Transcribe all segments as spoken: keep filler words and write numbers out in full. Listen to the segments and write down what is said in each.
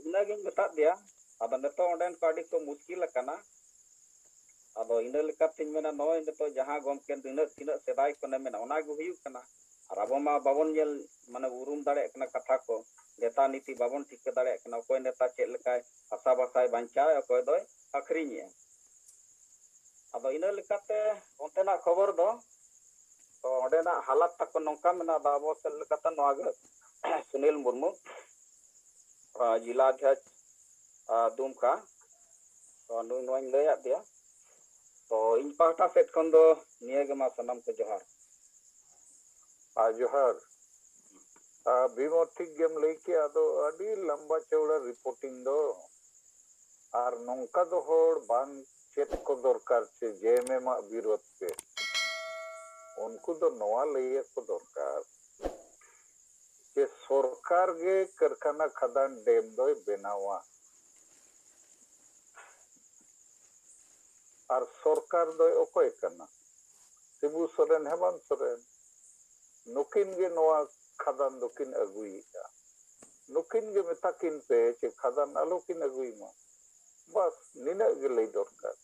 ᱤᱱᱟᱹᱜᱤᱧ ᱢᱮᱛᱟᱫ ᱯᱮᱭᱟ᱾ ᱟᱫᱚ ᱱᱤᱛᱚᱜ ᱚᱸᱰᱮᱱ ᱠᱚ ᱟᱹᱰᱤ ᱠᱚ ᱢᱩᱥᱠᱤᱞ ᱟᱠᱟᱱᱟ᱾ ᱟᱫᱚ ᱤᱱᱟᱹ ᱞᱮᱠᱟᱛᱤᱧ ᱢᱮᱱᱟ, ᱱᱚᱜᱼᱚᱭ ᱱᱤᱛᱚᱜ ᱡᱟᱦᱟᱸ ᱜᱚᱢᱠᱮ ᱛᱤᱱᱟᱹᱜ ᱛᱤᱱᱟᱹᱜ ᱥᱮᱫᱟᱭ ᱠᱷᱚᱱᱮ ᱢᱮᱱᱟ, ᱚᱱᱟ ᱜᱮ ᱦᱩᱭᱩᱜ ᱠᱟᱱᱟ᱾ ᱟᱨ ᱟᱵᱚ ᱢᱟ ᱵᱟᱵᱚᱱ ᱧᱮᱞ, ᱢᱟᱱᱮ, ᱩᱨᱩᱢ ᱫᱟᱲᱮᱭᱟᱜ ᱠᱟᱱᱟ ᱠᱟᱛᱷᱟ ᱠᱚ, ᱱᱮᱛᱟ ᱱᱤᱛᱤ ᱵᱟᱵᱚᱱ ᱴᱷᱤᱠᱟᱹ ᱫᱟᱲᱮᱭᱟᱜ ᱠᱟᱱᱟ, ᱚᱠᱚᱭ ᱱᱮᱛᱟ ᱪᱮᱫ ᱞᱮᱠᱟᱭ ᱦᱟᱥᱟ ᱵᱷᱟᱥᱟᱭ ᱵᱟᱧᱪᱟᱣᱮᱫ, ᱚᱠᱚᱭ ᱫᱚᱭ ᱟᱹᱠᱷᱨᱤᱧᱮᱫᱼᱟ᱾ ᱟᱫᱚ ᱤᱱᱟᱹ ᱞᱮᱠᱟᱛᱮ ᱚᱱᱛᱮᱱᱟᱜ ᱠᱷᱚᱵᱚᱨ ᱫᱚ, ᱛᱚ ᱚᱸᱰᱮᱱᱟᱜ ᱦᱟᱞᱟᱛ ᱛᱟᱠᱚ ᱱᱚᱝᱠᱟ ᱢᱮᱱᱟᱜᱼᱟ᱾ ᱟᱫᱚ ᱟᱵᱚ ᱥᱮᱫ ᱞᱮᱠᱟᱛᱮ ᱱᱚᱣᱟ ᱜᱮ ᱥᱩᱱᱤᱞ ᱢᱩᱨᱢᱩ, ᱟᱨ ᱡᱮᱞᱟ ᱫᱷᱚᱡᱽ, ᱟᱨ ᱫᱩᱢᱠᱟ᱾ ᱛᱚ ᱱᱩᱭ ᱱᱚᱣᱟᱧ ᱞᱟᱹᱭᱟᱫ ᱯᱮᱭᱟ᱾ ᱛᱚ ᱤᱧ ᱯᱟᱦᱴᱟ ᱥᱮᱫ ᱠᱷᱚᱱ ᱫᱚ ᱱᱤᱭᱟᱹ ᱜᱮ ᱢᱟ, ᱥᱟᱱᱟᱢ ᱠᱚ ᱡᱚᱦᱟᱨ᱾ ᱟᱨ ᱡᱚᱦᱟᱨ᱾ ᱟᱨ ᱵᱷᱤᱢᱚ, ᱴᱷᱤᱠ ᱜᱮᱢ ᱞᱟᱹᱭ ᱠᱮᱜᱼᱟ᱾ ᱟᱫᱚ ᱟᱹᱰᱤ ᱞᱟᱢᱵᱟ ᱪᱚᱣᱲᱟ reporting ᱫᱚ᱾ ᱟᱨ ᱱᱚᱝᱠᱟ ᱫᱚ ᱦᱚᱲ ᱵᱟᱝ ᱪᱮᱫ ᱠᱚ ᱫᱚᱨᱠᱟᱨ ᱪᱮ ᱡᱮ ᱮᱢ ᱮᱢ ᱟᱜ ᱵᱤᱨᱳᱫᱷ ᱛᱮ᱾ ᱩᱱᱠᱩ ᱫᱚ ᱱᱚᱣᱟ ᱞᱟᱹᱭ ᱟᱠᱚ ᱫᱚᱨᱠᱟᱨ ᱡᱮ ᱥᱚᱨᱠᱟᱨ ᱜᱮ ᱠᱟᱹᱨᱠᱷᱟᱱᱟ ᱠᱷᱟᱫᱟᱱ ᱰᱮᱢ ᱫᱚᱭ ᱵᱮᱱᱟᱣᱟ᱾ ᱟᱨ ᱥᱚᱨᱠᱟᱨ ᱫᱚᱭ ᱚᱠᱚᱭ ᱠᱟᱱᱟ? ᱥᱤᱵᱩ ᱥᱚᱨᱮᱱ, ᱦᱮᱢᱟᱱᱛ ᱥᱚᱨᱮᱱ, ᱱᱩᱠᱤᱱ ᱜᱮ ᱱᱚᱣᱟ ᱠᱷᱟᱫᱟᱱ ᱫᱚᱠᱤᱱ ᱟᱹᱜᱩᱭᱮᱫᱼᱟ᱾ ᱱᱩᱠᱤᱱ ᱜᱮ ᱢᱮᱛᱟ ᱠᱤᱱ ᱯᱮ ᱡᱮ ᱠᱷᱟᱫᱟᱱ ᱟᱞᱚ ᱠᱤᱱ ᱟᱹᱜᱩᱭ ᱢᱟ᱾ ᱵᱟᱥ, ᱱᱤᱱᱟᱹᱜ ᱜᱮ ᱞᱟᱹᱭ ᱫᱚᱨᱠᱟᱨ᱾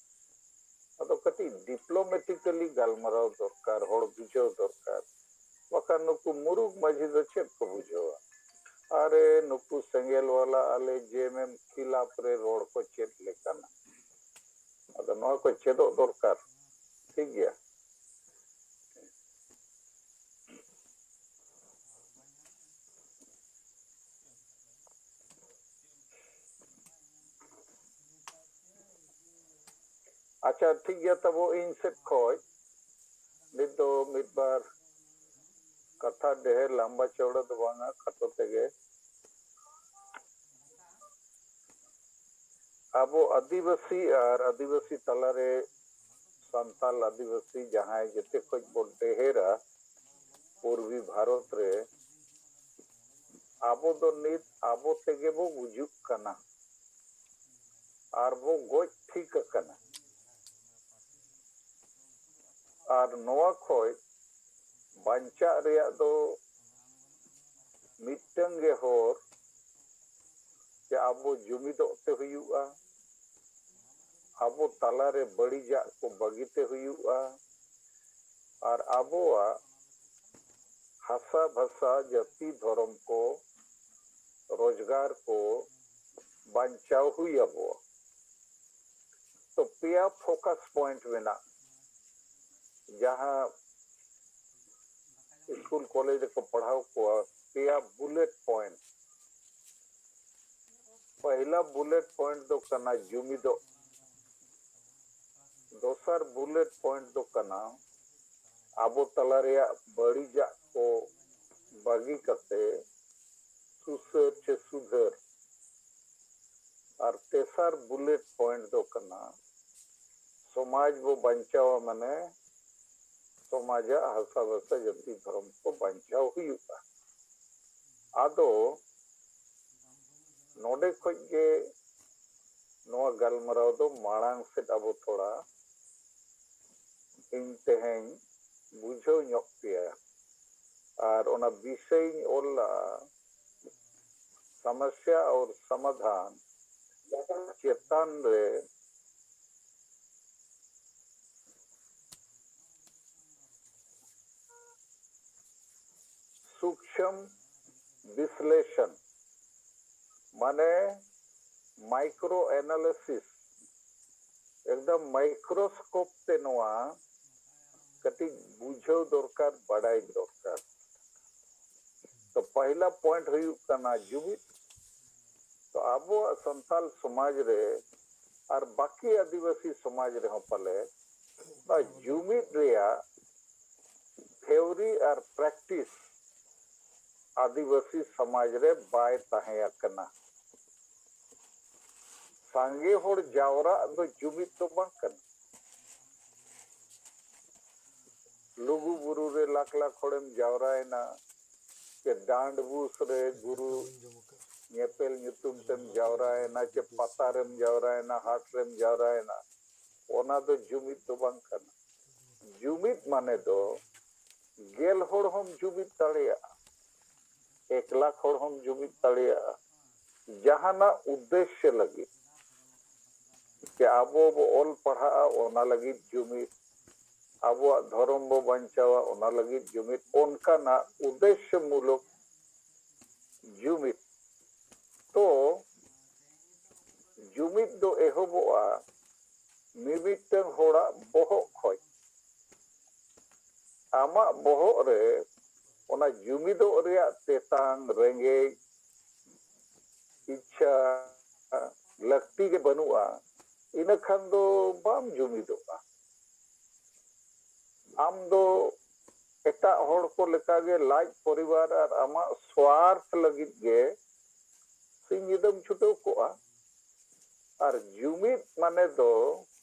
ᱟᱫᱚ ᱠᱟᱹᱴᱤᱡ diplomatically ᱜᱟᱞᱢᱟᱨᱟᱣ ᱫᱚᱨᱠᱟᱨ, ᱦᱚᱲ ᱵᱩᱡᱷᱟᱹᱣ ᱫᱚᱨᱠᱟᱨ᱾ ᱵᱟᱠᱷᱟᱱ ᱱᱩᱠᱩ ᱢᱩᱨᱩᱠ ᱢᱟᱹᱡᱷᱤ ᱫᱚ ᱪᱮᱫ ᱠᱚ ᱵᱩᱡᱷᱟᱹᱣᱟ? ᱟᱨᱮ, ᱱᱩᱠᱩ ᱥᱮᱸᱜᱮᱞ ᱣᱟᱞᱟ ᱟᱞᱮ ᱡᱮ ᱮᱢ ᱮᱢ ᱠᱷᱤᱞᱟᱯ ᱨᱮ ᱨᱚᱲ ᱠᱚ ᱪᱮᱫ ᱞᱮᱠᱟᱱᱟ? ᱟᱫᱚ ᱱᱚᱣᱟ ᱠᱚ ᱪᱮᱫᱚᱜ ᱫᱚᱨᱠᱟᱨ᱾ ᱴᱷᱤᱠ ᱜᱮᱭᱟ᱾ ᱟᱪᱪᱷᱟ, ᱴᱷᱤᱠ ᱜᱮᱭᱟ᱾ ᱛᱟᱵᱚ ᱤᱧ ᱥᱮᱫ ᱠᱷᱚᱡ ᱱᱤᱛ ᱫᱚ ᱢᱤᱫ ᱵᱟᱨ ᱠᱟᱛᱷᱟ, ᱰᱷᱮᱨ ᱞᱟᱢᱵᱟ ᱪᱚᱣᱲᱟ ᱫᱚ ᱵᱟᱝᱟ, ᱠᱷᱟᱴᱚ ᱛᱮᱜᱮ᱾ ᱟᱵᱚ ᱟᱹᱫᱤᱵᱟᱹᱥᱤ ᱟᱨ ᱟᱹᱫᱤᱵᱟᱹᱥᱤ ᱛᱟᱞᱟᱨᱮ ᱥᱟᱱᱛᱟᱞ ᱟᱹᱫᱤᱵᱟᱹᱥᱤ ᱡᱟᱦᱟᱸᱭ ᱡᱮᱛᱮ ᱠᱷᱚᱡ ᱵᱚ ᱰᱷᱮᱨᱟ ᱯᱩᱨᱵᱤ ᱵᱷᱟᱨᱚᱛ ᱨᱮ, ᱟᱵᱚ ᱫᱚ ᱱᱤᱛ ᱟᱵᱚ ᱛᱮᱜᱮ ᱵᱚ ᱜᱩᱡᱩᱜ ᱠᱟᱱᱟ ᱟᱨ ᱵᱚ ᱜᱚᱡ ᱴᱷᱤᱠ ᱟᱠᱟᱱᱟ᱾ ᱟᱨ ᱱᱚᱣᱟ ᱠᱷᱚᱡ ᱵᱟᱧᱪᱟᱜ ᱨᱮᱭᱟᱜ ᱫᱚ ᱢᱤᱫᱴᱟᱝ ᱜᱮ ᱦᱚᱨ, ᱟᱵᱚ ᱡᱩᱢᱤᱫᱚᱜ ᱛᱮ ᱦᱩᱭᱩᱜᱼᱟ, ᱟᱵᱚ ᱛᱟᱞᱟᱨᱮ ᱵᱟᱹᱲᱤᱡᱟᱜ ᱠᱚ ᱵᱟᱹᱜᱤ ᱛᱮ ᱦᱩᱭᱩᱜᱼᱟ, ᱟᱨ ᱟᱵᱚᱣᱟᱜ ᱦᱟᱥᱟ ᱵᱷᱟᱥᱟ, ᱡᱟᱹᱛᱤ, ᱫᱷᱚᱨᱚᱢ ᱠᱚ, ᱨᱳᱡᱽᱜᱟᱨ ᱠᱚ ᱵᱟᱧᱪᱟᱣ ᱦᱩᱭ ᱟᱵᱚᱣᱟ᱾ ᱛᱚ ᱯᱮᱭᱟ ᱯᱷᱳᱠᱟᱥ ᱯᱚᱭᱮᱱᱴ ᱢᱮᱱᱟᱜᱼᱟ, ᱡᱟᱦᱟᱸ ᱥᱠᱩᱞ ᱠᱚᱞᱮᱡᱽ ᱨᱮᱠᱚ ᱯᱟᱲᱦᱟᱣ ᱠᱚᱣᱟ, ᱯᱮᱭᱟ ᱵᱩᱞᱮᱴ ᱯᱚᱭᱮᱱᱴ᱾ ᱯᱟᱹᱦᱤᱞᱟ ᱵᱩᱞᱮᱴ ᱯᱚᱭᱮᱱᱴ ᱫᱚ ᱠᱟᱱᱟ ᱡᱩᱢᱤᱫᱚᱜ᱾ ᱫᱚᱥᱟᱨ ᱵᱩᱞᱮᱴ ᱯᱚᱭᱮᱱᱴ ᱫᱚ ᱠᱟᱱᱟ ᱟᱵᱚ ᱛᱟᱞᱟ ᱨᱮᱭᱟᱜ ᱵᱟᱹᱲᱤᱡᱟᱜ ᱠᱚ ᱵᱟᱹᱜᱤ ᱠᱟᱛᱮ ᱥᱩᱥᱟᱹᱨ ᱪᱮ ᱥᱩᱫᱷᱟᱹᱨ᱾ ᱟᱨ ᱛᱮᱥᱟᱨ ᱵᱩᱞᱮᱴ ᱯᱚᱭᱮᱱᱴ ᱫᱚ ᱠᱟᱱᱟ ᱥᱚᱢᱟᱡᱽ ᱵᱚ ᱵᱟᱧᱪᱟᱣᱟ, ᱢᱟᱱᱮ ᱥᱚᱢᱟᱡᱟᱜ ᱦᱟᱥᱟ ᱵᱷᱟᱥᱟ ᱡᱟᱹᱛᱤ ᱫᱷᱚᱨᱚᱢ ᱠᱚ ᱵᱟᱧᱪᱟᱣ ᱦᱩᱭᱩᱜᱼᱟ᱾ ᱟᱫᱚ ᱱᱚᱰᱮ ᱠᱷᱚᱡ ᱜᱮ ᱱᱚᱣᱟ ᱜᱟᱞᱢᱟᱨᱟᱣ ᱫᱚ ᱢᱟᱲᱟᱝ ᱥᱮᱫ ᱟᱵᱚ ᱛᱷᱚᱲᱟ ᱤᱧ ᱛᱮᱦᱮᱧ ᱵᱩᱡᱷᱟᱹᱣ ᱧᱚᱜ ᱯᱮᱭᱟ᱾ ᱟᱨ ᱚᱱᱟ ᱵᱤᱥᱚᱭ ᱤᱧ ᱚᱞ ᱞᱟᱜᱼᱟ, ᱥᱚᱢᱚᱥᱭᱟ ᱟᱨ ᱥᱚᱢᱟᱫᱷᱟᱱ ᱪᱮᱛᱟᱱ ᱨᱮ ᱥᱩᱠᱷᱢ ᱵᱤᱥᱞᱮᱥᱚᱱ, ᱢᱟᱱᱮ ᱢᱟᱭᱠᱨᱳ ᱮᱱᱟᱞᱤᱥᱤᱥ, ᱮᱠᱫᱚᱢ ᱢᱟᱭᱠᱨᱳᱥᱠᱳᱯ ᱛᱮ ᱱᱚᱣᱟ ᱠᱟᱹᱴᱤᱡ ᱵᱩᱡᱷᱟᱹᱣ ᱫᱚᱨᱠᱟᱨ, ᱵᱟᱰᱟᱭ ᱫᱚᱨᱠᱟᱨ᱾ ᱛᱚ ᱯᱟᱦᱤᱞᱟ ᱯᱚᱭᱮᱱᱴ ᱦᱩᱭᱩᱜ ᱠᱟᱱᱟ ᱡᱩᱢᱤᱫ᱾ ᱛᱚ ᱟᱵᱚᱣᱟᱜ ᱥᱟᱱᱛᱟᱞ ᱥᱚᱢᱟᱡᱽ ᱨᱮ ᱟᱨ ᱵᱟᱹᱠᱤ ᱟᱹᱫᱤᱵᱟᱹᱥᱤ ᱥᱚᱢᱟᱡᱽ ᱨᱮᱦᱚᱸ ᱯᱟᱞᱮ ᱱᱚᱣᱟ ᱡᱩᱢᱤᱫ ᱨᱮᱭᱟᱜ ᱛᱷᱤᱣᱨᱤ ᱟᱨ ᱯᱨᱮᱠᱴᱤᱥ ᱟᱹᱫᱤᱵᱟᱹᱥᱤ ᱥᱚᱢᱟᱡᱽ ᱨᱮ ᱵᱟᱭ ᱛᱟᱦᱮᱸ ᱟᱠᱟᱱᱟ᱾ ᱥᱟᱸᱜᱮ ᱦᱚᱲ ᱡᱟᱣᱨᱟᱜ ᱫᱚ ᱡᱩᱢᱤᱫ ᱫᱚ ᱵᱟᱝ ᱠᱟᱱᱟ᱾ ᱞᱩᱜᱩ ᱵᱩᱨᱩ ᱨᱮ ᱞᱟᱠᱷ ᱞᱟᱠᱷ ᱦᱚᱲᱮᱢ ᱡᱟᱣᱨᱟᱭᱮᱱᱟ, ᱪᱮ ᱰᱟᱸᱰᱵᱩᱥ ᱨᱮ ᱜᱩᱨᱩ ᱧᱮᱯᱮᱞ ᱧᱩᱛᱩᱢ ᱛᱮᱢ ᱡᱟᱣᱨᱟᱭᱮᱱᱟ, ᱪᱮ ᱯᱟᱛᱟ ᱨᱮᱢ ᱡᱟᱣᱨᱟᱭᱮᱱᱟ, ᱦᱟᱴ ᱨᱮᱢ ᱡᱟᱣᱨᱟᱭᱮᱱᱟ, ᱚᱱᱟ ᱫᱚ ᱡᱩᱢᱤᱫ ᱫᱚ ᱵᱟᱝ ᱠᱟᱱᱟ᱾ ᱡᱩᱢᱤᱫ ᱢᱟᱱᱮ ᱫᱚ ᱜᱮᱞ ᱦᱚᱲ ᱦᱚᱸᱢ ᱡᱩᱢᱤᱫ ᱫᱟᱲᱮᱭᱟᱜᱼᱟ, ᱮᱠ ᱞᱟᱠᱷ ᱦᱚᱲ ᱦᱚᱸᱢ ᱡᱩᱢᱤᱫ ᱫᱟᱲᱮᱭᱟᱜᱼᱟ, ᱡᱟᱦᱟᱱᱟᱜ ᱩᱫᱽᱫᱮᱥᱥᱚ ᱞᱟᱹᱜᱤᱫ, ᱡᱮ ᱟᱵᱚ ᱵᱚ ᱚᱞ ᱯᱟᱲᱦᱟᱜᱼᱟ, ᱚᱱᱟ ᱞᱟᱹᱜᱤᱫ ᱡᱩᱢᱤᱫ, ᱟᱵᱚᱣᱟᱜ ᱫᱷᱚᱨᱚᱢ ᱵᱚ ᱵᱟᱧᱪᱟᱣᱟ, ᱚᱱᱟ ᱞᱟᱹᱜᱤᱫ ᱡᱩᱢᱤᱫ, ᱚᱱᱠᱟᱱᱟᱜ ᱩᱫᱽᱫᱮᱥᱥᱚ ᱢᱩᱞᱚᱠ ᱡᱩᱢᱤᱫ᱾ ᱛᱚ ᱡᱩᱢᱤᱫ ᱫᱚ ᱮᱦᱚᱵᱚᱜᱼᱟ ᱢᱤᱢᱤᱫᱴᱟᱝ ᱦᱚᱲᱟᱜ ᱵᱚᱦᱚᱜ ᱠᱷᱚᱡ᱾ ᱟᱢᱟᱜ ᱵᱚᱦᱚᱜ ᱨᱮ ᱚᱱᱟ ᱡᱩᱢᱤᱫᱚᱜ ᱨᱮᱭᱟᱜ ᱛᱮᱛᱟᱝ, ᱨᱮᱸᱜᱮᱡ, ᱤᱪᱪᱷᱟ, ᱞᱟᱹᱠᱛᱤ ᱜᱮ ᱵᱟᱹᱱᱩᱜᱼᱟ, ᱤᱱᱟᱹ ᱠᱷᱟᱱ ᱫᱚ ᱵᱟᱢ ᱡᱩᱢᱤᱫᱚᱜᱼᱟ᱾ ᱟᱢ ᱫᱚ ᱮᱴᱟᱜ ᱦᱚᱲ ᱠᱚ ᱞᱮᱠᱟᱜᱮ ᱞᱟᱡ, ᱯᱚᱨᱤᱵᱟᱨ ᱟᱨ ᱟᱢᱟᱜ ᱥᱣᱟᱨᱛᱷ ᱞᱟᱹᱜᱤᱫ ᱜᱮ ᱥᱤᱧ ᱧᱤᱫᱟᱹᱢ ᱪᱷᱩᱴᱟᱹᱣ ᱠᱚᱜᱼᱟ᱾ ᱟᱨ ᱡᱩᱢᱤᱫ ᱢᱟᱱᱮ ᱫᱚ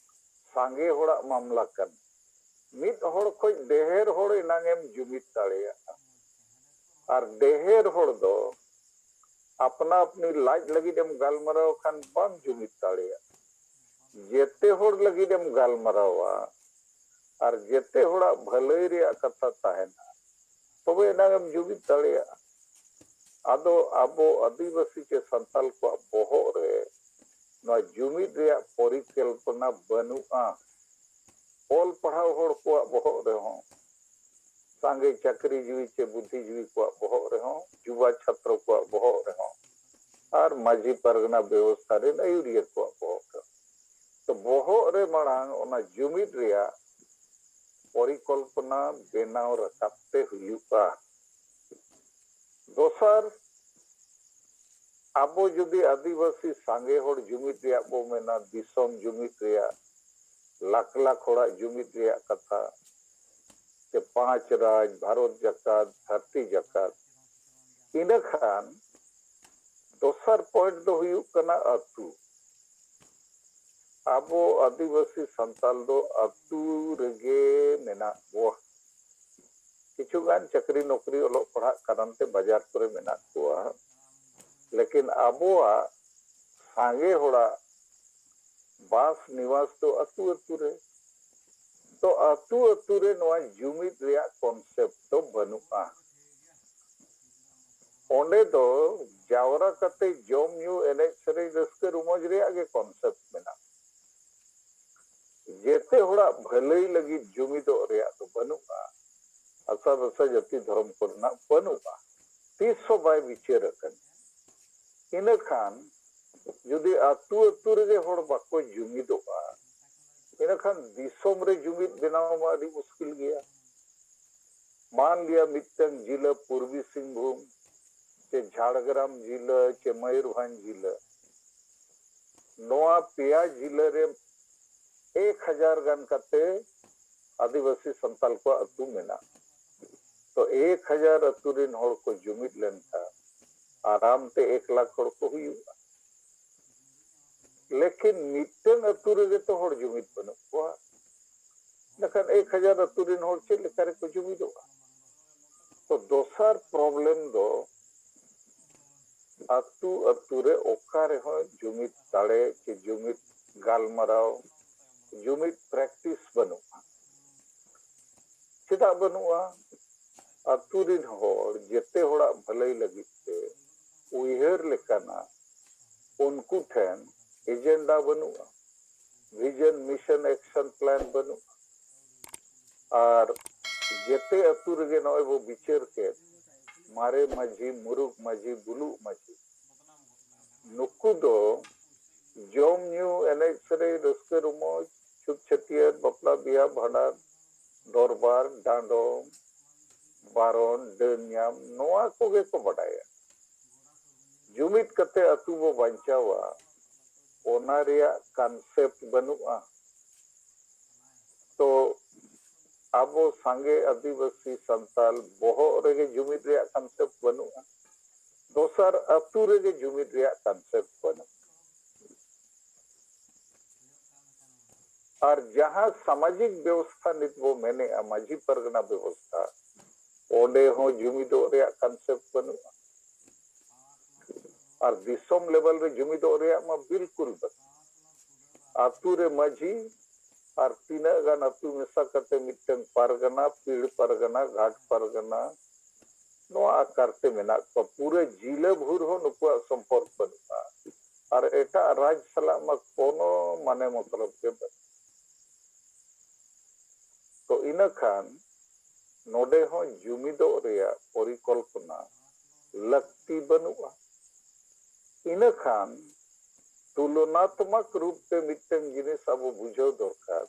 ᱥᱟᱸᱜᱮ ᱦᱚᱲᱟᱜ ᱢᱟᱢᱞᱟ ᱠᱟᱱᱟ᱾ ᱢᱤᱫ ᱦᱚᱲ ᱠᱷᱚᱡ ᱰᱷᱮᱨ ᱦᱚᱲ ᱮᱱᱟᱝ ᱮᱢ ᱡᱩᱢᱤᱫ ᱫᱟᱲᱮᱭᱟᱜᱼᱟ᱾ ᱟᱨ ᱰᱷᱮᱨ ᱦᱚᱲ ᱫᱚ ᱟᱯᱱᱟ ᱟᱯᱱᱤ ᱞᱟᱡ ᱞᱟᱹᱜᱤᱫ ᱮᱢ ᱜᱟᱞᱢᱟᱨᱟᱣ ᱠᱷᱟᱱ ᱵᱟᱢ ᱡᱩᱢᱤᱫ ᱫᱟᱲᱮᱭᱟᱜᱼᱟ᱾ ᱡᱮᱛᱮ ᱦᱚᱲ ᱞᱟᱹᱜᱤᱫ ᱮᱢ ᱜᱟᱞᱢᱟᱨᱟᱣᱟ ᱟᱨ ᱡᱮᱛᱮ ᱦᱚᱲᱟᱜ ᱵᱷᱟᱹᱞᱟᱹᱭ ᱨᱮᱭᱟᱜ ᱠᱟᱛᱷᱟ ᱛᱟᱦᱮᱱᱟ, ᱛᱚᱵᱮ ᱮᱱᱟᱝ ᱮᱢ ᱡᱩᱢᱤᱫ ᱫᱟᱲᱮᱭᱟᱜᱼᱟ᱾ ᱟᱫᱚ ᱟᱵᱚ ᱟᱹᱫᱤᱵᱟᱹᱥᱤ ᱪᱮ ᱥᱟᱱᱛᱟᱞ ᱠᱚᱣᱟᱜ ᱵᱚᱦᱚᱜ ᱨᱮ ᱱᱚᱣᱟ ᱡᱩᱢᱤᱫ ᱨᱮᱭᱟᱜ ᱯᱚᱨᱤᱠᱚᱞᱯᱚᱱᱟ ᱵᱟᱹᱱᱩᱜᱼᱟ᱾ ᱚᱞ ᱯᱟᱲᱦᱟᱣ ᱦᱚᱲ ᱠᱚᱣᱟᱜ ᱵᱚᱦᱚᱜ ᱨᱮᱦᱚᱸ, ᱥᱟᱸᱜᱮ ᱪᱟᱹᱠᱨᱤ ᱡᱤᱣᱤ ᱪᱮ ᱵᱩᱫᱽᱫᱷᱤ ᱡᱤᱣᱤ ᱠᱚᱣᱟᱜ ᱵᱚᱦᱚᱜ ᱨᱮᱦᱚᱸ, ᱡᱩᱵᱟ ᱪᱷᱟᱛᱨᱚ ᱠᱚᱣᱟᱜ ᱵᱚᱦᱚᱜ ᱨᱮᱦᱚᱸ, ᱟᱨ ᱢᱟᱹᱡᱷᱤ ᱯᱟᱨᱜᱟᱱᱟ ᱵᱮᱵᱚᱥᱛᱷᱟ ᱨᱮᱱ ᱟᱹᱭᱩᱨᱤᱭᱟᱹ ᱠᱚᱣᱟᱜ ᱵᱚᱦᱚᱜ ᱨᱮᱦᱚᱸ᱾ ᱛᱚ ᱵᱚᱦᱚᱜ ᱨᱮ ᱢᱟᱲᱟᱝ ᱚᱱᱟ ᱡᱩᱢᱤᱫ ᱨᱮᱭᱟᱜ ᱯᱚᱨᱤᱠᱚᱞᱯᱚᱱᱟ ᱵᱮᱱᱟᱣ ᱨᱟᱠᱟᱵ ᱛᱮ ᱦᱩᱭᱩᱜᱼᱟ᱾ ᱫᱚᱥᱟᱨ, ᱟᱵᱚ ᱡᱩᱫᱤ ᱟᱹᱫᱤᱵᱟᱹᱥᱤ ᱥᱟᱸᱜᱮ ᱦᱚᱲ ᱡᱩᱢᱤᱫ ᱨᱮᱭᱟᱜ ᱵᱚ ᱢᱮᱱᱟ, ᱫᱤᱥᱚᱢ ᱡᱩᱢᱤᱫ ᱨᱮᱭᱟᱜ, ᱞᱟᱠᱷ ᱞᱟᱠᱷ ᱦᱚᱲᱟᱜ ᱡᱩᱢᱤᱫ ᱨᱮᱭᱟᱜ ᱠᱟᱛᱷᱟ, ᱥᱮ ᱯᱟᱸᱪ ᱨᱟᱡᱽ, ᱵᱷᱟᱨᱚᱛ ᱡᱟᱠᱟᱛ, ᱫᱷᱟᱹᱨᱛᱤ ᱡᱟᱠᱟᱛ, ᱤᱱᱟᱹ ᱠᱷᱟᱱ ᱫᱚᱥᱟᱨ ᱯᱚᱭᱮᱱᱴ ᱫᱚ ᱦᱩᱭᱩᱜ ᱠᱟᱱᱟ ᱟᱹᱛᱩ᱾ ᱟᱵᱚ ᱟᱹᱫᱤᱵᱟᱹᱥᱤ ᱥᱟᱱᱛᱟᱞ ᱫᱚ ᱟᱹᱛᱩ ᱨᱮᱜᱮ ᱢᱮᱱᱟᱜ ᱵᱚᱣᱟ᱾ ᱠᱤᱪᱷᱩ ᱜᱟᱱ ᱪᱟᱹᱠᱨᱤ ᱱᱚᱠᱨᱤ, ᱚᱞᱚᱜ ᱯᱟᱲᱦᱟᱜ ᱠᱟᱨᱚᱱ ᱛᱮ ᱵᱟᱡᱟᱨ ᱠᱚᱨᱮ ᱢᱮᱱᱟᱜ ᱠᱚᱣᱟ, ᱞᱮᱠᱤᱱ ᱟᱵᱚᱣᱟᱜ ᱥᱟᱸᱜᱮ ᱦᱚᱲᱟᱜ ᱵᱟᱥ ᱱᱤᱵᱟᱥ ᱫᱚ ᱟᱹᱛᱩ ᱟᱹᱛᱩ ᱨᱮ᱾ ᱛᱚ ᱟᱹᱛᱩ ᱟᱹᱛᱩ ᱨᱮ ᱱᱚᱣᱟ ᱡᱩᱢᱤᱫ ᱨᱮᱭᱟᱜ ᱠᱚᱱᱥᱮᱯᱴ ᱫᱚ ᱵᱟᱹᱱᱩᱜᱼᱟ᱾ ᱚᱸᱰᱮ ᱫᱚ ᱡᱟᱣᱨᱟ ᱠᱟᱛᱮ ᱡᱚᱢ ᱧᱩ, ᱮᱱᱮᱡ ᱥᱮᱨᱮᱧ, ᱨᱟᱹᱥᱠᱟᱹ ᱨᱚᱢᱚᱡᱽ ᱨᱮᱭᱟᱜ ᱜᱮ ᱠᱚᱱᱥᱮᱯᱴ ᱢᱮᱱᱟᱜᱼᱟ᱾ ᱡᱮᱛᱮ ᱦᱚᱲᱟᱜ ᱵᱷᱟᱹᱞᱟᱹᱭ ᱞᱟᱹᱜᱤᱫ ᱡᱩᱢᱤᱫᱚᱜ ᱨᱮᱭᱟᱜ ᱫᱚ ᱵᱟᱹᱱᱩᱜᱼᱟ᱾ ᱟᱥᱟ ᱵᱷᱟᱥᱟ ᱡᱟᱹᱛᱤ ᱫᱷᱚᱨᱚᱢ ᱠᱚᱨᱮᱱᱟᱜ ᱵᱟᱹᱱᱩᱜᱼᱟ, ᱛᱤᱥ ᱦᱚᱸ ᱵᱟᱭ ᱵᱤᱪᱟᱹᱨ ᱟᱠᱟᱱᱟ᱾ ᱤᱱᱟᱹ ᱠᱷᱟᱱ ᱡᱩᱫᱤ ᱟᱹᱛᱩ ᱟᱹᱛᱩ ᱨᱮᱜᱮ ᱦᱚᱲ ᱵᱟᱠᱚ ᱡᱩᱢᱤᱫᱚᱜᱼᱟ, ᱤᱱᱟᱹ ᱠᱷᱟᱱ ᱫᱤᱥᱚᱢ ᱨᱮ ᱡᱩᱢᱤᱫ ᱵᱮᱱᱟᱣ ᱢᱟ ᱟᱹᱰᱤ ᱢᱩᱥᱠᱤᱞ ᱜᱮᱭᱟ᱾ ᱢᱟᱱ ᱞᱤᱭᱟ ᱢᱤᱫᱴᱟᱝ ᱡᱤᱞᱟᱹ ᱯᱩᱨᱵᱤ ᱥᱤᱝᱵᱷᱩᱢ ᱪᱮ ᱡᱷᱟᱲᱜᱨᱟᱢ ᱡᱤᱞᱟᱹ ᱪᱮ ᱢᱚᱭᱩᱨᱵᱷᱚᱸᱡᱽ ᱡᱤᱞᱟᱹ, ᱱᱚᱣᱟ ᱯᱮᱭᱟ ᱡᱤᱞᱟᱹ ᱨᱮ ᱮᱠ ᱦᱟᱡᱟᱨ ᱜᱟᱱ ᱠᱟᱛᱮ ᱟᱹᱫᱤᱵᱟᱹᱥᱤ ᱥᱟᱱᱛᱟᱞ ᱠᱚᱣᱟᱜ ᱟᱹᱛᱩ ᱢᱮᱱᱟᱜᱼᱟ᱾ ᱛᱚ ᱮᱠ ᱦᱟᱡᱟᱨ ᱟᱹᱛᱩ ᱨᱤᱱ ᱦᱚᱲ ᱠᱚ ᱡᱩᱢᱤᱫ ᱞᱮᱱᱠᱷᱟᱱ ᱟᱨᱟᱢ ᱛᱮ ᱮᱠ ᱞᱟᱠᱷ ᱦᱚᱲ ᱠᱚ ᱦᱩᱭᱩᱜᱼᱟ᱾ ᱞᱮᱠᱤᱱ ᱢᱤᱫᱴᱟᱝ ᱟᱹᱛᱩ ᱨᱮᱜᱮ ᱛᱚ ᱦᱚᱲ ᱡᱩᱢᱤᱫ ᱵᱟᱹᱱᱩᱜ ᱠᱚᱣᱟ᱾ ᱮᱱᱠᱷᱟᱱ ᱮᱠ ᱦᱟᱡᱟᱨ ᱟᱹᱛᱩ ᱨᱤᱱ ᱦᱚᱲ ᱪᱮᱫ ᱞᱮᱠᱟ ᱨᱮᱠᱚ ᱡᱩᱢᱤᱫᱚᱜᱼᱟ? ᱛᱚ ᱫᱚᱥᱟᱨ ᱯᱨᱚᱵᱞᱮᱢ ᱫᱚ ᱟᱹᱛᱩ ᱟᱹᱛᱩ ᱨᱮ ᱚᱠᱟ ᱨᱮᱦᱚᱸ ᱡᱩᱢᱤᱫ ᱫᱟᱲᱮ ᱪᱮ ᱡᱩᱢᱤᱫ ᱜᱟᱞᱢᱟᱨᱟᱣ, ᱡᱩᱢᱤᱫ ᱯᱨᱮᱠᱴᱤᱥ ᱵᱟᱹᱱᱩᱜᱼᱟ᱾ ᱪᱮᱫᱟᱜ ᱵᱟᱹᱱᱩᱜᱼᱟ? ᱟᱹᱛᱩ ᱨᱤᱱ ᱦᱚᱲ ᱡᱮᱛᱮ ᱦᱚᱲᱟᱜ ᱵᱷᱟᱹᱞᱟᱹᱭ ᱞᱟᱹᱜᱤᱫ ᱛᱮ ᱩᱭᱦᱟᱹᱨ ᱞᱮᱠᱟᱱᱟᱜ ᱩᱱᱠᱩ ᱴᱷᱮᱱ ᱮᱡᱮᱱᱰᱟ ᱵᱟᱹᱱᱩᱜᱼᱟ, ᱵᱷᱤᱡᱚᱱ, ᱢᱤᱥᱚᱱ, ᱮᱠᱥᱚᱱ ᱯᱞᱟᱱ ᱵᱟᱹᱱᱩᱜᱼᱟ᱾ ᱟᱨ ᱡᱮᱛᱮ ᱟᱹᱛᱩ ᱨᱮᱜᱮ ᱱᱚᱜᱼᱚᱭ ᱵᱚ ᱵᱤᱪᱟᱹᱨ ᱠᱮᱫ, ᱢᱟᱨᱮ ᱢᱟᱹᱡᱷᱤ, ᱢᱩᱨᱩᱠ ᱢᱟᱹᱡᱷᱤ, ᱵᱩᱞᱩᱜ ᱢᱟᱹᱡᱷᱤ, ᱱᱩᱠᱩ ᱫᱚ ᱡᱚᱢ ᱧᱩ, ᱮᱱᱮᱡ ᱥᱮᱨᱮᱧ, ᱨᱟᱹᱥᱠᱟᱹ ᱨᱚᱢᱚᱡᱽ, ᱪᱷᱩᱛ ᱪᱷᱟᱹᱴᱭᱟᱹᱨ, ᱵᱟᱯᱞᱟ ᱵᱤᱦᱟ ᱵᱷᱟᱸᱰᱟᱱ, ᱫᱚᱨᱵᱟᱨ, ᱰᱟᱸᱰᱚᱢ, ᱵᱟᱨᱚᱱ, ᱰᱟᱹᱱ ᱧᱟᱢ, ᱱᱚᱣᱟ ᱠᱚᱜᱮ ᱠᱚ ᱵᱟᱰᱟᱭᱟ᱾ ᱡᱩᱢᱤᱫ ᱠᱟᱛᱮ ᱟᱹᱛᱩ ᱵᱚ ᱵᱟᱧᱪᱟᱣᱟ, ᱚᱱᱟ ᱨᱮᱭᱟᱜ ᱠᱚᱱᱥᱮᱯᱴ ᱵᱟᱹᱱᱩᱜᱼᱟ᱾ ᱛᱚ ᱟᱵᱚ ᱥᱟᱸᱜᱮ ᱟᱹᱫᱤᱵᱟᱹᱥᱤ ᱥᱟᱱᱛᱟᱞ ᱵᱚᱦᱚᱜ ᱨᱮᱜᱮ ᱡᱩᱢᱤᱫ ᱨᱮᱭᱟᱜ ᱠᱚᱱᱥᱮᱯᱴ ᱵᱟᱹᱱᱩᱜᱼᱟ, ᱫᱚᱥᱟᱨ ᱟᱹᱛᱩ ᱨᱮᱜᱮ ᱡᱩᱢᱤᱫ ᱨᱮᱭᱟᱜ ᱠᱚᱱᱥᱮᱯᱴ ᱵᱟᱹᱱᱩᱜᱼᱟ᱾ ᱟᱨ ᱡᱟᱦᱟᱸ ᱥᱟᱢᱟᱡᱤᱠ ᱵᱮᱵᱚᱥᱛᱷᱟ ᱱᱤᱛ ᱵᱚ ᱢᱮᱱᱮᱜᱼᱟ ᱢᱟᱹᱡᱷᱤ ᱯᱟᱨᱜᱟᱱᱟ ᱵᱮᱵᱚᱥᱛᱷᱟ, ᱚᱸᱰᱮ ᱦᱚᱸ ᱡᱩᱢᱤᱫᱚᱜ ᱨᱮᱭᱟᱜ ᱠᱚᱱᱥᱮᱯᱴ ᱵᱟᱹᱱᱩᱜᱼᱟ᱾ ᱟᱨ ᱫᱤᱥᱚᱢ ᱞᱮᱵᱮᱞ ᱨᱮ ᱡᱩᱢᱤᱫᱚᱜ ᱨᱮᱭᱟᱜ ᱢᱟ ᱵᱤᱞᱠᱩᱞ ᱵᱟᱹᱱᱩᱜ᱾ ᱟᱹᱛᱩ ᱨᱮ ᱢᱟᱹᱡᱷᱤ ᱟᱨ ᱛᱤᱱᱟᱹᱜ ᱜᱟᱱ ᱟᱹᱛᱩ ᱢᱮᱥᱟ ᱠᱟᱛᱮ ᱢᱤᱫᱴᱟᱝ ᱯᱟᱨᱜᱟᱱᱟ, ᱯᱤᱲ ᱯᱟᱨᱜᱟᱱᱟ, ᱜᱷᱟᱴ ᱯᱟᱨᱜᱟᱱᱟ, ᱱᱚᱣᱟ ᱟᱠᱟᱨ ᱛᱮ ᱢᱮᱱᱟᱜ ᱠᱚᱣᱟ᱾ ᱯᱩᱨᱟᱹ ᱡᱤᱞᱟᱹ ᱵᱷᱩᱨ ᱦᱚᱸ ᱱᱩᱠᱩᱣᱟᱜ ᱥᱚᱢᱯᱚᱨᱠ ᱵᱟᱹᱱᱩᱜᱼᱟ, ᱟᱨ ᱮᱴᱟᱜ ᱨᱟᱡᱽ ᱥᱟᱞᱟᱜ ᱢᱟ ᱠᱳᱱᱳ ᱢᱟᱱᱮ ᱢᱚᱛᱞᱚᱵ ᱜᱮ ᱵᱟᱹᱱᱩᱜ᱾ ᱛᱚ ᱤᱱᱟᱹ ᱠᱷᱟᱱ ᱱᱚᱰᱮ ᱦᱚᱸ ᱡᱩᱢᱤᱫᱚᱜ ᱨᱮᱭᱟᱜ ᱯᱚᱨᱤᱠᱚᱞᱯᱚᱱᱟ ᱞᱟᱹᱠᱛᱤ ᱵᱟᱹᱱᱩᱜᱼᱟ᱾ ᱤᱱᱟᱹ ᱠᱷᱟᱱ ᱛᱩᱞᱚᱱᱟᱛᱢᱚᱠ ᱨᱩᱯ ᱛᱮ ᱢᱤᱫᱴᱟᱝ ᱡᱤᱱᱤᱥ ᱟᱵᱚ ᱵᱩᱡᱷᱟᱹᱣ ᱫᱚᱨᱠᱟᱨ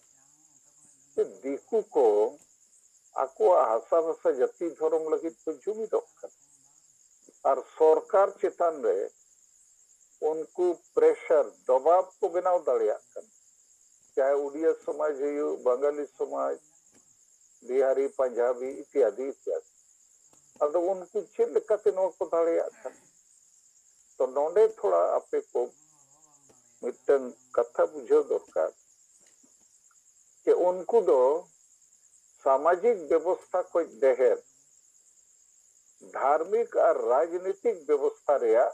ᱡᱮ ᱫᱤᱠᱩ ᱠᱚ ᱟᱠᱚᱣᱟᱜ ᱦᱟᱥᱟ ᱵᱷᱟᱥᱟ ᱡᱟᱹᱛᱤ ᱫᱷᱚᱨᱚᱢ ᱞᱟᱹᱜᱤᱫ ᱠᱚ ᱡᱩᱢᱤᱫᱚᱜ ᱠᱟᱱᱟ, ᱟᱨ ᱥᱚᱨᱠᱟᱨ ᱪᱮᱛᱟᱱ ᱨᱮ ᱩᱱᱠᱩ ᱯᱨᱮᱥᱟᱨ, ᱫᱚᱵᱟᱵ ᱠᱚ ᱵᱮᱱᱟᱣ ᱫᱟᱲᱮᱭᱟᱜ ᱠᱟᱱᱟ, ᱪᱟᱦᱮ ᱩᱰᱤᱭᱟ ᱥᱚᱢᱟᱡᱽ ᱦᱩᱭᱩᱜ, ᱵᱟᱝᱜᱟᱞᱤ ᱥᱚᱢᱟᱡᱽ, ᱵᱤᱦᱟᱨᱤ, ᱯᱟᱧᱡᱟᱵᱤ ᱤᱛᱭᱟᱫᱤ ᱤᱛᱭᱟᱫᱤ᱾ ᱟᱫᱚ ᱩᱱᱠᱩ ᱪᱮᱫ ᱞᱮᱠᱟᱛᱮ ᱱᱚᱣᱟ ᱠᱚ ᱫᱟᱲᱮᱭᱟᱜ ᱠᱟᱱᱟ? ᱛᱚ ᱱᱚᱰᱮ ᱛᱷᱚᱲᱟ ᱟᱯᱮ ᱠᱚ ᱢᱤᱫᱴᱟᱝ ᱠᱟᱛᱷᱟ ᱵᱩᱡᱷᱟᱹᱣ ᱫᱚᱨᱠᱟᱨ ᱡᱮ ᱩᱱᱠᱩ ᱫᱚ ᱥᱟᱢᱟᱡᱤᱠ ᱵᱮᱵᱚᱥᱛᱷᱟ ᱠᱷᱚᱱ ᱰᱮᱦᱮᱨ ᱫᱷᱟᱨᱢᱤᱠ ᱟᱨ ᱨᱟᱡᱽᱱᱤᱛᱤᱠ ᱵᱮᱵᱚᱥᱛᱷᱟ ᱨᱮᱭᱟᱜ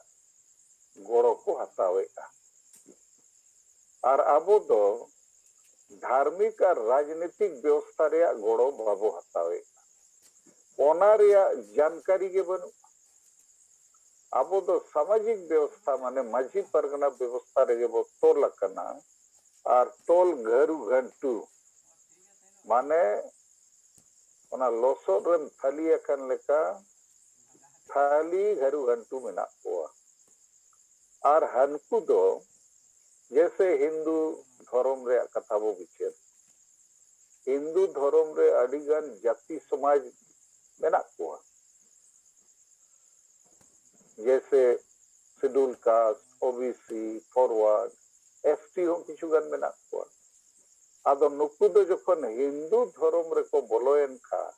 ᱜᱚᱲᱚ ᱠᱚ ᱦᱟᱛᱟᱣᱮᱫᱼᱟ, ᱟᱨ ᱟᱵᱚ ᱫᱚ ᱫᱷᱟᱨᱢᱤᱠ ᱟᱨ ᱨᱟᱡᱽᱱᱤᱛᱤᱠ ᱵᱮᱵᱚᱥᱛᱷᱟ ᱨᱮᱭᱟᱜ ᱜᱚᱲᱚ ᱵᱟᱵᱚ ᱦᱟᱛᱟᱣᱮᱫᱼᱟ᱾ ᱚᱱᱟ ᱨᱮᱭᱟᱜ ᱡᱟᱱᱠᱟᱨᱤ ᱜᱮ ᱵᱟᱹᱱᱩᱜᱼᱟ᱾ ᱟᱵᱚ ᱫᱚ ᱥᱟᱢᱟᱡᱤᱠ ᱵᱮᱵᱚᱥᱛᱷᱟ ᱢᱟᱱᱮ ᱢᱟᱹᱡᱷᱤ ᱯᱟᱨᱜᱟᱱᱟ ᱵᱮᱵᱚᱥᱛᱷᱟ ᱨᱮᱜᱮ ᱵᱚ ᱛᱚᱞ ᱟᱠᱟᱱᱟ, ᱟᱨ ᱛᱚᱞ ᱜᱷᱟᱹᱨᱩ ᱜᱷᱟᱹᱱᱴᱩ ᱢᱟᱱᱮ ᱚᱱᱟ ᱞᱚᱥᱚᱫ ᱨᱮᱢ ᱛᱷᱟᱹᱞᱤ ᱟᱠᱟᱱ ᱞᱮᱠᱟ ᱛᱷᱟᱹᱞᱤ ᱜᱷᱟᱹᱨᱩ ᱜᱷᱟᱹᱱᱴᱩ ᱢᱮᱱᱟᱜ ᱠᱚᱣᱟ᱾ ᱟᱨ ᱦᱟᱹᱱᱠᱩ ᱫᱚ ᱡᱮᱥᱮ ᱦᱤᱱᱫᱩ ᱫᱷᱚᱨᱚᱢ ᱨᱮᱭᱟᱜ ᱠᱟᱛᱷᱟ ᱵᱚ ᱵᱤᱪᱟᱹᱨ, ᱦᱤᱱᱫᱩ ᱫᱷᱚᱨᱚᱢ ᱨᱮ ᱟᱹᱰᱤᱜᱟᱱ ᱡᱟᱹᱛᱤ ᱥᱚᱢᱟᱡᱽ ᱢᱮᱱᱟᱜ ᱠᱚᱣᱟ, ᱡᱮᱥᱮ ᱥᱤᱰᱩᱞ ᱠᱟᱥᱴ, ᱳᱵᱤᱥᱤ, ᱯᱷᱚᱨᱣᱟᱨᱰ, ᱮᱥᱴᱤ ᱦᱚᱸ ᱠᱤᱪᱷᱩ ᱜᱟᱱ ᱢᱮᱱᱟᱜ ᱠᱚᱣᱟ᱾ ᱟᱫᱚ ᱱᱩᱠᱩ ᱫᱚ ᱡᱚᱠᱷᱚᱱ ᱦᱤᱱᱫᱩ ᱫᱷᱚᱨᱚᱢ ᱨᱮᱠᱚ ᱵᱚᱞᱚᱭᱮᱱ ᱠᱷᱟᱱ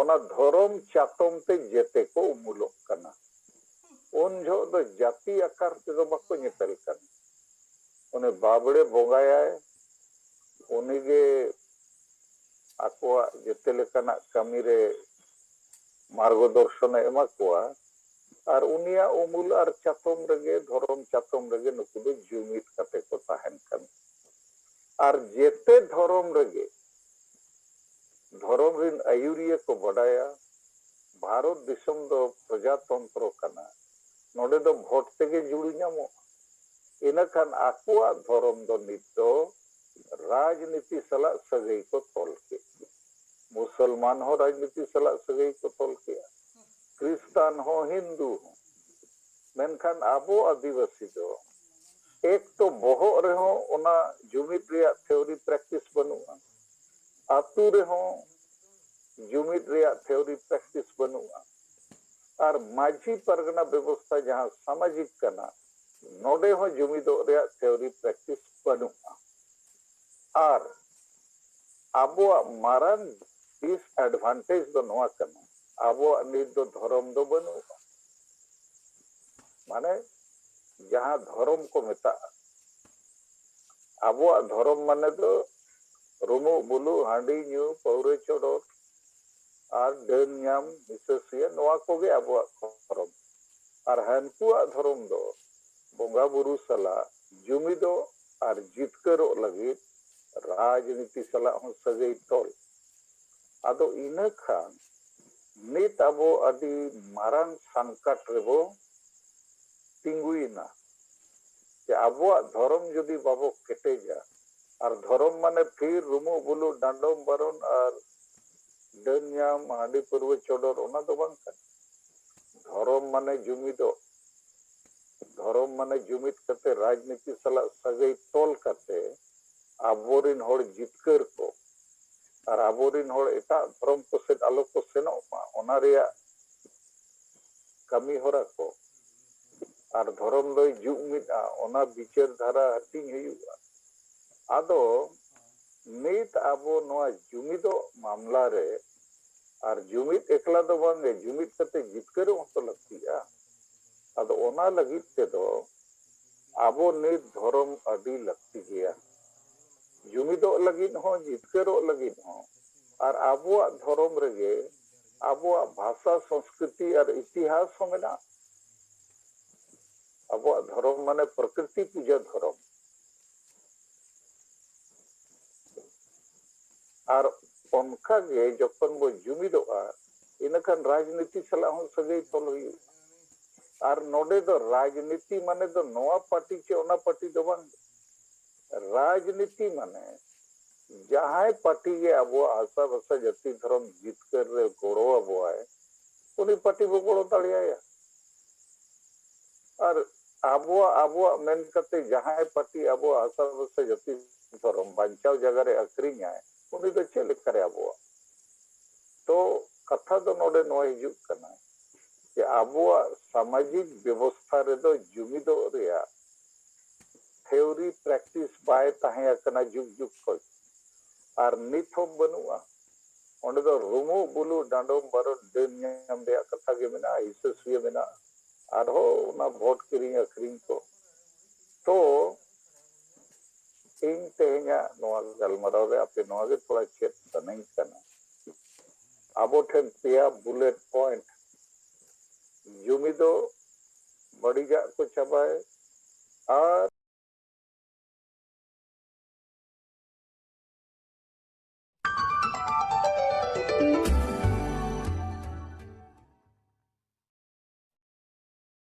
ᱚᱱᱟ ᱫᱷᱚᱨᱚᱢ ᱪᱟᱛᱚᱢ ᱛᱮ ᱡᱮᱛᱮ ᱠᱚ ᱩᱢᱩᱞᱚᱜ ᱠᱟᱱᱟ᱾ ᱩᱱ ᱡᱚᱦᱚᱜ ᱫᱚ ᱡᱟᱹᱛᱤ ᱟᱠᱟᱨ ᱛᱮᱫᱚ ᱵᱟᱠᱚ ᱧᱮᱯᱮᱞ ᱠᱟᱱᱟ᱾ ᱩᱱᱤ ᱵᱟᱵᱲᱮ ᱵᱚᱸᱜᱟᱭᱟᱭ, ᱩᱱᱤᱜᱮ ᱟᱠᱚᱣᱟᱜ ᱡᱮᱛᱮ ᱞᱮᱠᱟᱱᱟᱜ ᱠᱟᱹᱢᱤᱨᱮ ᱢᱟᱨᱜᱚ ᱫᱚᱨᱥᱚᱱᱮ ᱮᱢᱟ ᱠᱚᱣᱟ, ᱟᱨ ᱩᱱᱤᱭᱟᱜ ᱩᱢᱩᱞ ᱟᱨ ᱪᱟᱛᱚᱢ ᱨᱮᱜᱮ, ᱫᱷᱚᱨᱚᱢ ᱪᱟᱛᱚᱢ ᱨᱮᱜᱮ ᱱᱩᱠᱩ ᱫᱚ ᱡᱩᱢᱤᱫ ᱠᱟᱛᱮ ᱠᱚ ᱛᱟᱦᱮᱱ ᱠᱟᱱᱟ᱾ ᱟᱨ ᱡᱮᱛᱮ ᱫᱷᱚᱨᱚᱢ ᱨᱮᱜᱮ ᱫᱷᱚᱨᱚᱢ ᱨᱤᱱ ᱟᱹᱭᱩᱨᱤᱭᱟᱹ ᱠᱚ ᱵᱟᱰᱟᱭᱟ, ᱵᱷᱟᱨᱚᱛ ᱫᱤᱥᱚᱢ ᱫᱚ ᱯᱨᱚᱡᱟᱛᱚᱱᱛᱨᱚ ᱠᱟᱱᱟ, ᱱᱚᱰᱮ ᱫᱚ ᱵᱷᱳᱴ ᱛᱮᱜᱮ ᱡᱩᱲᱩ ᱧᱟᱢᱚᱜᱼᱟ᱾ ᱤᱱᱟᱹᱠᱷᱟᱱ ᱟᱠᱚᱣᱟᱜ ᱫᱷᱚᱨᱚᱢ ᱫᱚ ᱱᱤᱛ ᱫᱚ ᱨᱟᱡᱽᱱᱤᱛᱤ ᱥᱟᱞᱟᱜ ᱥᱟᱹᱜᱟᱹᱭ ᱠᱚ ᱛᱚᱞ ᱠᱮᱫ ᱜᱮ᱾ ᱢᱩᱥᱚᱞᱢᱟᱱ ᱦᱚᱸ ᱨᱟᱡᱽᱱᱤᱛᱤ ᱥᱟᱞᱟᱜ ᱥᱟᱹᱜᱟᱹᱭ ᱠᱚ ᱛᱚᱞ ᱠᱮᱫᱼᱟ, ᱠᱷᱨᱤᱥᱴᱟᱱ ᱦᱚᱸ, ᱦᱤᱱᱫᱩ ᱦᱚᱸ᱾ ᱢᱮᱱᱠᱷᱟᱱ ᱟᱵᱚ ᱟᱹᱫᱤᱵᱟᱹᱥᱤ ᱫᱚ ᱮᱠ ᱛᱚ ᱵᱚᱦᱚᱜ ᱨᱮᱦᱚᱸ ᱚᱱᱟ ᱡᱩᱢᱤᱫ ᱨᱮᱭᱟᱜ ᱛᱷᱤᱭᱳᱨᱤ ᱯᱨᱮᱠᱴᱤᱥ ᱵᱟᱹᱱᱩᱜᱼᱟ, ᱟᱹᱛᱩ ᱨᱮᱦᱚᱸ ᱡᱩᱢᱤᱫ ᱨᱮᱭᱟᱜ ᱛᱷᱤᱭᱳᱨᱤ ᱯᱨᱮᱠᱴᱤᱥ ᱵᱟᱹᱱᱩᱜᱼᱟ, ᱟᱨ ᱢᱟᱹᱡᱷᱤ ᱯᱟᱨᱜᱟᱱᱟ ᱵᱮᱵᱚᱥᱛᱷᱟ ᱡᱟᱦᱟᱸ ᱥᱟᱢᱟᱡᱤᱠ ᱠᱟᱱᱟ, ᱱᱚᱰᱮ ᱦᱚᱸ ᱡᱩᱢᱤᱫᱚᱜ ᱨᱮᱭᱟᱜ ᱛᱷᱤᱭᱳᱨᱤ ᱯᱨᱮᱠᱴᱤᱥ ᱵᱟᱹᱱᱩᱜᱼᱟ᱾ ᱟᱨ ᱟᱵᱚᱣᱟᱜ ᱢᱟᱨᱟᱝ ᱰᱤᱥᱮᱰᱵᱷᱟᱱᱴᱮᱡᱽ ᱫᱚ ᱱᱚᱣᱟ ᱠᱟᱱᱟ, ᱟᱵᱚᱣᱟᱜ ᱱᱤᱛ ᱫᱚ ᱫᱷᱚᱨᱚᱢ ᱫᱚ ᱵᱟᱹᱱᱩᱜᱼᱟ᱾ ᱢᱟᱱᱮ ᱡᱟᱦᱟᱸ ᱫᱷᱚᱨᱚᱢ ᱠᱚ ᱢᱮᱛᱟᱜᱼᱟ, ᱟᱵᱚᱣᱟᱜ ᱫᱷᱚᱨᱚᱢ ᱢᱟᱱᱮ ᱫᱚ ᱨᱩᱢᱩᱜ ᱵᱩᱞᱩᱜ, ᱦᱟᱺᱰᱤ ᱧᱩ, ᱯᱟᱹᱣᱨᱟᱹ ᱪᱚᱰᱚᱨ ᱟᱨ ᱰᱟᱹᱱ ᱧᱟᱢ, ᱦᱤᱥᱟᱹ ᱥᱩᱭᱟᱹ, ᱱᱚᱣᱟ ᱠᱚᱜᱮ ᱟᱵᱚᱣᱟᱜ ᱫᱷᱚᱨᱚᱢ᱾ ᱟᱨ ᱦᱟᱹᱱᱠᱩᱣᱟᱜ ᱫᱷᱚᱨᱚᱢ ᱫᱚ ᱵᱚᱸᱜᱟ ᱵᱩᱨᱩ ᱥᱟᱞᱟᱜ ᱡᱩᱢᱤᱫᱚᱜ ᱟᱨ ᱡᱤᱛᱠᱟᱹᱨᱚᱜ ᱞᱟᱹᱜᱤᱫ ᱨᱟᱡᱽᱱᱤᱛᱤ ᱥᱟᱞᱟᱜ ᱦᱚᱸ ᱥᱟᱹᱜᱟᱹᱭ ᱛᱚᱞ᱾ ᱟᱫᱚ ᱤᱱᱟᱹ ᱠᱷᱟᱱ ᱱᱤᱛ ᱟᱵᱚ ᱟᱹᱰᱤ ᱢᱟᱨᱟᱝ ᱥᱟᱝᱠᱟᱴ ᱨᱮᱵᱚ ᱛᱤᱸᱜᱩᱭᱮᱱᱟ᱾ ᱡᱮ ᱟᱵᱚᱣᱟᱜ ᱫᱷᱚᱨᱚᱢ ᱡᱩᱫᱤ ᱵᱟᱵᱚ ᱠᱮᱴᱮᱡᱟ, ᱟᱨ ᱫᱷᱚᱨᱚᱢ ᱢᱟᱱᱮ ᱛᱷᱤᱨ ᱨᱩᱢᱩᱜ ᱵᱩᱞᱩᱜ ᱰᱟᱸᱰᱚᱢ ᱵᱟᱨᱚᱱ ᱟᱨ ᱰᱟᱹᱱ ᱧᱟᱢ, ᱦᱟᱺᱰᱤ ᱯᱟᱹᱨᱣᱟᱹ ᱪᱚᱰᱚᱨ, ᱚᱱᱟ ᱫᱚ ᱵᱟᱝ ᱠᱟᱱᱟ᱾ ᱫᱷᱚᱨᱚᱢ ᱢᱟᱱᱮ ᱡᱩᱢᱤᱫᱚᱜ, ᱫᱷᱚᱨᱚᱢ ᱢᱟᱱᱮ ᱡᱩᱢᱤᱫ ᱠᱟᱛᱮ ᱨᱟᱡᱽᱱᱤᱛᱤ ᱥᱟᱞᱟᱜ ᱥᱟᱹᱜᱟᱹᱭ ᱛᱚᱞ ᱠᱟᱛᱮ ᱟᱵᱚᱨᱤᱱ ᱦᱚᱲ ᱡᱤᱛᱠᱟᱹᱨ ᱠᱚ ᱟᱨ ᱟᱵᱚᱨᱤᱱ ᱦᱚᱲ ᱮᱴᱟᱜ ᱫᱷᱚᱨᱚᱢ ᱠᱚ ᱥᱮᱫ ᱟᱞᱚ ᱠᱚ ᱥᱮᱱᱚᱜ ᱢᱟ, ᱚᱱᱟ ᱨᱮᱭᱟᱜ ᱠᱟᱹᱢᱤ ᱦᱚᱨᱟ ᱠᱚ᱾ ᱟᱨ ᱫᱷᱚᱨᱚᱢ ᱫᱚᱭ ᱡᱩᱢᱤᱫᱼᱟ, ᱚᱱᱟ ᱵᱤᱪᱟᱹᱨ ᱫᱷᱟᱨᱟ ᱦᱟᱹᱴᱤᱧ ᱦᱩᱭᱩᱜᱼᱟ᱾ ᱟᱫᱚ ᱱᱤᱛ ᱟᱵᱚ ᱱᱚᱣᱟ ᱡᱩᱢᱤᱫᱚᱜ ᱢᱟᱢᱞᱟ ᱨᱮ, ᱟᱨ ᱡᱩᱢᱤᱫ ᱮᱠᱞᱟ ᱫᱚ ᱵᱟᱝᱜᱮ, ᱡᱩᱢᱤᱫ ᱠᱟᱛᱮ ᱡᱤᱛᱠᱟᱹᱨᱚᱜ ᱦᱚᱸᱛᱚ ᱞᱟᱹᱠᱛᱤᱜᱼᱟ᱾ ᱟᱫᱚ ᱚᱱᱟ ᱞᱟᱹᱜᱤᱫ ᱛᱮᱫᱚ ᱟᱵᱚ ᱱᱤᱛ ᱫᱷᱚᱨᱚᱢ ᱟᱹᱰᱤ ᱞᱟᱹᱠᱛᱤ ᱜᱮᱭᱟ᱾ ᱡᱩᱢᱤᱫᱚᱜ ᱞᱟᱹᱜᱤᱫ ᱦᱚᱸ, ᱡᱤᱛᱠᱟᱹᱨᱚᱜ ᱞᱟᱹᱜᱤᱫ ᱦᱚᱸ᱾ ᱟᱨ ᱟᱵᱚᱣᱟᱜ ᱫᱷᱚᱨᱚᱢ ᱨᱮᱜᱮ ᱟᱵᱚᱣᱟᱜ ᱵᱷᱟᱥᱟ, ᱥᱚᱝᱥᱠᱨᱤᱛᱤ ᱟᱨ ᱤᱛᱤᱦᱟᱥ ᱦᱚᱸ ᱢᱮᱱᱟᱜᱼᱟ᱾ ᱟᱵᱚᱣᱟᱜ ᱫᱷᱚᱨᱚᱢ ᱢᱟᱱᱮ ᱯᱨᱚᱠᱨᱤᱛᱤ ᱯᱩᱡᱟᱹ ᱫᱷᱚᱨᱚᱢ᱾ ᱟᱨ ᱚᱱᱠᱟ ᱜᱮ ᱡᱚᱠᱷᱚᱱ ᱵᱚ ᱡᱩᱢᱤᱫᱚᱜᱼᱟ, ᱤᱱᱟᱹᱠᱷᱟᱱ ᱨᱟᱡᱽᱱᱤᱛᱤ ᱥᱟᱞᱟᱜ ᱦᱚᱸ ᱥᱟᱹᱜᱟᱹᱭ ᱛᱚᱞ ᱦᱩᱭᱩᱜᱼᱟ᱾ ᱟᱨ ᱱᱚᱰᱮ ᱫᱚ ᱨᱟᱡᱽᱱᱤᱛᱤ ᱢᱟᱱᱮ ᱫᱚ ᱱᱚᱣᱟ ᱯᱟᱨᱴᱤ ᱪᱮ ᱚᱱᱟ ᱯᱟᱨᱴᱤ ᱫᱚ ᱵᱟᱝ᱾ ᱨᱟᱡᱽᱱᱤᱛᱤ ᱢᱟᱱᱮ ᱡᱟᱦᱟᱸᱭ ᱯᱟᱨᱴᱤ ᱜᱮ ᱟᱵᱚᱣᱟᱜ ᱦᱟᱥᱟ ᱵᱷᱟᱥᱟ ᱡᱟᱹᱛᱤ ᱫᱷᱚᱨᱚᱢ ᱡᱤᱛᱠᱟᱹᱨ ᱨᱮ ᱜᱚᱲᱚ ᱟᱵᱚᱣᱟᱭ, ᱩᱱᱤ ᱯᱟᱨᱴᱤ ᱵᱚ ᱜᱚᱲᱚ ᱫᱟᱲᱮᱭᱟᱭᱟ᱾ ᱟᱨ ᱟᱵᱚᱣᱟᱜ, ᱟᱵᱚᱣᱟᱜ ᱢᱮᱱ ᱠᱟᱛᱮ ᱡᱟᱦᱟᱸᱭ ᱯᱟᱨᱴᱤ ᱟᱵᱚᱣᱟᱜ ᱦᱟᱥᱟ ᱵᱷᱟᱥᱟ ᱡᱟᱹᱛᱤ ᱫᱷᱚᱨᱚᱢ ᱵᱟᱧᱪᱟᱣ ᱡᱟᱭᱜᱟ ᱨᱮ ᱟᱹᱠᱷᱨᱤᱧᱟᱭ, ᱩᱱᱤ ᱫᱚ ᱪᱮᱫ ᱞᱮᱠᱟᱨᱮ ᱟᱵᱚᱣᱟᱜ? ᱛᱚ ᱠᱟᱛᱷᱟ ᱫᱚ ᱱᱚᱰᱮ ᱱᱚᱣᱟ ᱦᱤᱡᱩᱜ ᱠᱟᱱᱟ ᱡᱮ ᱟᱵᱚᱣᱟᱜ ᱥᱟᱢᱟᱡᱤᱠ ᱵᱮᱵᱚᱥᱛᱷᱟ ᱨᱮᱫᱚ ᱡᱩᱢᱤᱫᱚᱜ ᱨᱮᱭᱟᱜ ᱛᱷᱤᱭᱳᱨᱤ ᱯᱨᱮᱠᱴᱤᱥ ᱵᱟᱭ ᱛᱟᱦᱮᱸ ᱟᱠᱟᱱᱟ ᱡᱩᱜᱽ ᱡᱩᱜᱽ ᱠᱷᱚᱱ, ᱟᱨ ᱱᱤᱛ ᱦᱚᱸ ᱵᱟᱹᱱᱩᱜᱼᱟ᱾ ᱚᱸᱰᱮ ᱫᱚ ᱨᱩᱢᱩᱜ ᱵᱩᱞᱩᱜ ᱰᱟᱸᱰᱚᱢ ᱵᱟᱨᱚ ᱰᱟᱹᱱ ᱧᱟᱢ ᱨᱮᱭᱟᱜ ᱠᱟᱛᱷᱟ ᱜᱮ ᱢᱮᱱᱟᱜᱼᱟ, ᱦᱤᱥᱟᱹ ᱥᱩᱭᱟᱹ ᱢᱮᱱᱟᱜᱼᱟ, ᱟᱨᱦᱚᱸ ᱚᱱᱟ ᱵᱷᱳᱴ ᱠᱤᱨᱤᱧ ᱟᱹᱠᱷᱨᱤᱧ ᱠᱚ᱾ ᱛᱚ ᱤᱧ ᱛᱮᱦᱮᱧᱟᱜ ᱱᱚᱣᱟ ᱜᱟᱞᱢᱟᱨᱟᱣ ᱨᱮ ᱟᱯᱮ ᱱᱚᱣᱟ ᱜᱮ ᱛᱷᱚᱲᱟ ᱪᱮᱫ ᱥᱟᱱᱟᱧ ᱠᱟᱱᱟ, ᱟᱵᱚ ᱴᱷᱮᱱ ᱯᱮᱭᱟ ᱵᱩᱞᱮᱴ ᱯᱚᱭᱮᱱᱴ, ᱡᱩᱢᱤ ᱫᱚ ᱵᱟᱹᱲᱤᱡᱟᱜ ᱠᱚ ᱪᱟᱵᱟᱭ, ᱟᱨ